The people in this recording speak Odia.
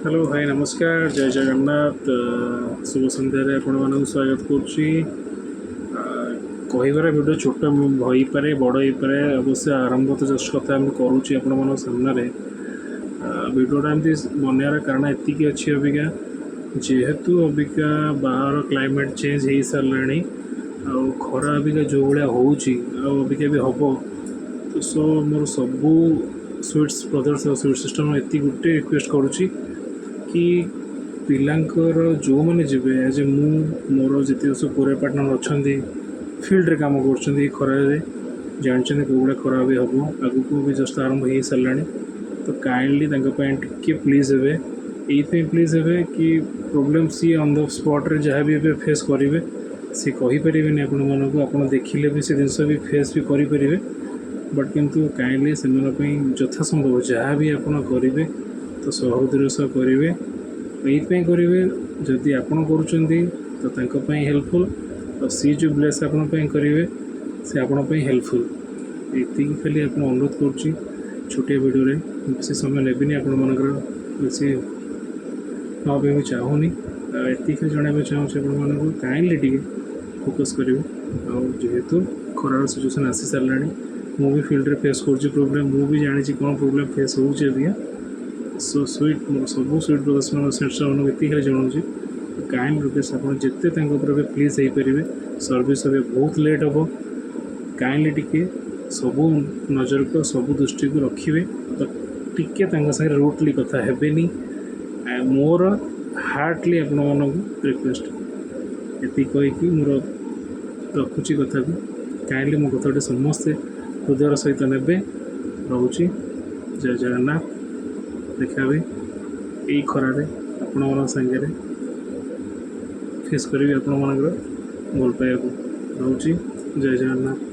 ହ୍ୟାଲୋ ଭାଇ, ନମସ୍କାର, ଜୟ ଜଗନ୍ନାଥ। ଶୁଭ ସନ୍ଧ୍ୟାରେ ଆପଣମାନଙ୍କୁ ସ୍ୱାଗତ କରୁଛି। କହିବାର ଭିଡ଼ିଓ ଛୋଟ ହୋଇପାରେ, ବଡ଼ ହେଇପାରେ। ଅବଶ୍ୟ ଆରମ୍ଭ ତ ଜଷ୍ଟ କଥା ମୁଁ କରୁଛି ଆପଣମାନଙ୍କ ସାମ୍ନାରେ। ଭିଡ଼ିଓଟା ଏମିତି ବନେଇବାର କାରଣ ଏତିକି ଅଛି, ଅବିକା ଯେହେତୁ ଅବିକା ବାହାର କ୍ଲାଇମେଟ୍ ଚେଞ୍ଜ ହେଇସାରିଲାଣି ଆଉ ଖରା ଅବିକା ଯେଉଁ ଭଳିଆ ହେଉଛି ଆଉ ଅବିକା ବି ହେବ, ତ ସୋ ମୋର ସବୁ ସୁଇଟ୍ସ ବ୍ରଦର୍ସ ଆଉ ସୁଇଟ୍ ସିଷ୍ଟର, ଏତିକି ଗୋଟେ ରିକ୍ୱେଷ୍ଟ କରୁଛି କି ପିଲାଙ୍କର ଯେଉଁମାନେ ଯିବେ, ଆଜ୍ ଏ ମୁଁ, ମୋର ଯେତିକି ସବୁ କୋରିୟର ପାର୍ଟନର ଅଛନ୍ତି, ଫିଲ୍ଡରେ କାମ କରୁଛନ୍ତି ଏଇ ଖରାରେ, ଜାଣିଛନ୍ତି କେଉଁ ଭଳିଆ ଖରା ବି ହେବ ଆଗକୁ ବି, ଜଷ୍ଟ ଆରମ୍ଭ ହେଇସାରିଲାଣି। ତ କାଇଣ୍ଡଲି ତାଙ୍କ ପାଇଁ ଟିକେ ପ୍ଲିଜ୍ ହେବେ। ଏଇଥିପାଇଁ ପ୍ଲିଜ୍ ହେବେ କି ପ୍ରୋବ୍ଲେମ୍ ସିଏ ଅନ୍ the ସ୍ପଟ୍ରେ ଯାହା ବି ଏବେ ଫେସ୍ କରିବେ, ସେ କହିପାରିବେନି ଆପଣମାନଙ୍କୁ। ଆପଣ ଦେଖିଲେ ବି ସେ ଜିନିଷ ବି ଫେସ୍ ବି କରିପାରିବେ। ବଟ୍ କିନ୍ତୁ କାଇଣ୍ଡଲି ସେମାନଙ୍କ ପାଇଁ ଯଥାସମ୍ଭବ ଯାହା ବି ଆପଣ କରିବେ, ତ ସହୃଦୟର ସହ କରିବେ। ଏଇଥିପାଇଁ କରିବେ, ଯଦି ଆପଣ କରୁଛନ୍ତି ତ ତାଙ୍କ ପାଇଁ ହେଲ୍ପଫୁଲ୍, ଆଉ ସିଏ ଯେଉଁ ବ୍ଲେସ୍ ଆପଣଙ୍କ ପାଇଁ କରିବେ, ସେ ଆପଣଙ୍କ ପାଇଁ ହେଲ୍ପଫୁଲ୍। ଏତିକି ଖାଲି ଆପଣ ଅନୁରୋଧ କରୁଛି ଛୋଟିଆ ଭିଡ଼ିଓରେ। ବେଶୀ ସମୟ ନେବିନି ଆପଣମାନଙ୍କର, ବେଶୀ ନେବା ପାଇଁ ବି ଚାହୁଁନି। ଆଉ ଏତିକି ଖାଲି ଜଣାଇବା ପାଇଁ ଚାହୁଁଛି ଆପଣମାନଙ୍କୁ, କାଇଣ୍ଡଲି ଟିକେ ଫୋକସ୍ କରିବେ। ଆଉ ଯେହେତୁ ଖରାର ସିଚୁଏସନ୍ ଆସି ସାରିଲାଣି, ମୁଁ ବି ଫିଲ୍ଡରେ ଫେସ୍ କରୁଛି ପ୍ରୋବ୍ଲେମ୍, ମୁଁ ବି ଜାଣିଛି କ'ଣ ପ୍ରୋବ୍ଲେମ୍ ଫେସ୍ ହେଉଛି ଅବିକା। ସୋ ସୁଇଟ୍ ମୋର ସବୁ ସୁଇଟ୍ ବ୍ରଦର୍ସମାନଙ୍କ, ସିଷ୍ଟରମାନଙ୍କୁ ଏତିକି ଖାଲି ଜଣାଉଛି, କାଇଣ୍ଡ ରିକ୍ୱେଷ୍ଟ, ଆପଣ ଯେତେ ତାଙ୍କ ଉପରେ ଏବେ ପ୍ଲିଜ୍ ହେଇପାରିବେ। ସର୍ଭିସ୍ ଏବେ ବହୁତ ଲେଟ୍ ହେବ। କାଇଣ୍ଡଲି ଟିକେ ସବୁ ନଜରକୁ, ସବୁ ଦୃଷ୍ଟିକୁ ରଖିବେ, ତ ଟିକେ ତାଙ୍କ ସାଙ୍ଗରେ ରୁଡ଼ଲି କଥା ହେବେନି। ମୋର ହାର୍ଟଲି ଆପଣମାନଙ୍କୁ ରିକ୍ୱେଷ୍ଟ। ଏତିକି କହିକି ମୋର ରଖୁଛି କଥାକୁ। କାଇଣ୍ଡଲି ମୋ କଥାଟି ସମସ୍ତେ ହୃଦୟର ସହିତ ନେବେ। ରହୁଛି, ଜୟ ଜଗନ୍ନାଥ। ଦେଖା ହେବି ଏଇ ଖରାରେ ଆପଣମାନଙ୍କ ସାଙ୍ଗରେ, ଫେସ୍ କରିବି ଆପଣମାନଙ୍କର ଭଲ ପାଇବାକୁ। ରହୁଛି, ଜୟ ଜଗନ୍ନାଥ।